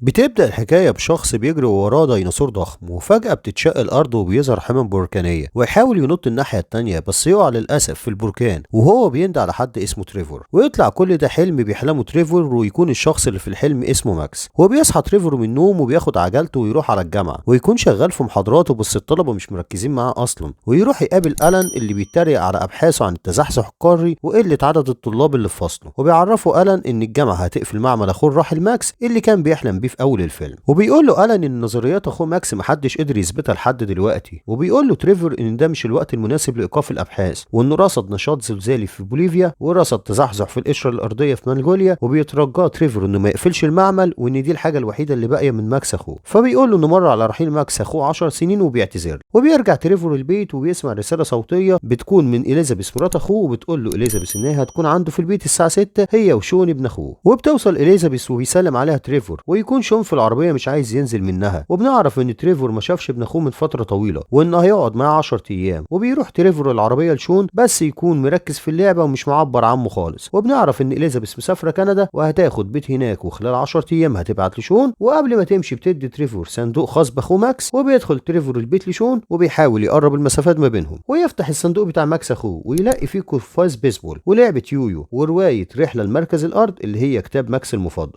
بتبدأ الحكاية بشخص بيجري وراه ديناصور ضخم، وفجأة بتتشق الأرض وبيظهر حمم بركانية، ويحاول ينط الناحية التانية بس يقع للأسف في البركان، وهو بيندى على حد اسمه تريفور. ويطلع كل ده حلم بيحلمه تريفور، ويكون الشخص اللي في الحلم اسمه ماكس. وبيصحى تريفور من النوم وبياخد عجلته ويروح على الجامعة، ويكون شغال في محاضراته بس الطلبة مش مركزين معاه أصلا. ويروح يقابل ألان اللي بيتريق على أبحاثه عن التزحزح القاري وقلة عدد الطلاب اللي في فصله، وبيعرفوا ألان إن الجامعة هتقفل معمل أخوه الراحل ماكس اللي كان بيحلم بيه في اول الفيلم. وبيقول له ألان ان نظريات اخوه ماكس محدش قدر يثبتها لحد دلوقتي. وبيقول له تريفور ان ده مش الوقت المناسب لايقاف الابحاث، وانه رصد نشاط زلزالي في بوليفيا ورصد تزحزح في القشرة الارضية في منغوليا. وبيترجاه تريفور انه ما يقفلش المعمل، وان دي الحاجة الوحيدة اللي باقية من ماكس اخوه. فبيقول له انه مر على رحيل ماكس اخوه 10 سنين وبيعتذر. وبيرجع تريفور البيت وبيسمع رسالة صوتية بتكون من اليزابيث مرات اخوه، وبتقول له اليزابيث انها هتكون عنده في البيت الساعة 6 هي وشون ابن اخوه. وبتوصل اليزابيث وبيسلم عليها تريفور، ويكون شون في العربية مش عايز ينزل منها. وبنعرف ان تريفور ما شافش ابن اخوه من فترة طويلة، وانه هيقعد معاه 10 ايام. وبيروح تريفور العربية لشون بس يكون مركز في اللعبة ومش معبر عمه خالص. وبنعرف ان اليزابيث مسافرة كندا وهتاخد بيت هناك، وخلال 10 ايام هتبعت لشون. وقبل ما تمشي بتدي تريفور صندوق خاص باخوه ماكس، وبيدخل تريفور البيت لشون وبيحاول يقرب المسافات ما بينهم، ويفتح الصندوق بتاع ماكس اخوه ويلاقي فيه قفاز بيسبول ولعبه يويو ورواية رحله لمركز الارض اللي هي كتاب ماكس المفضل.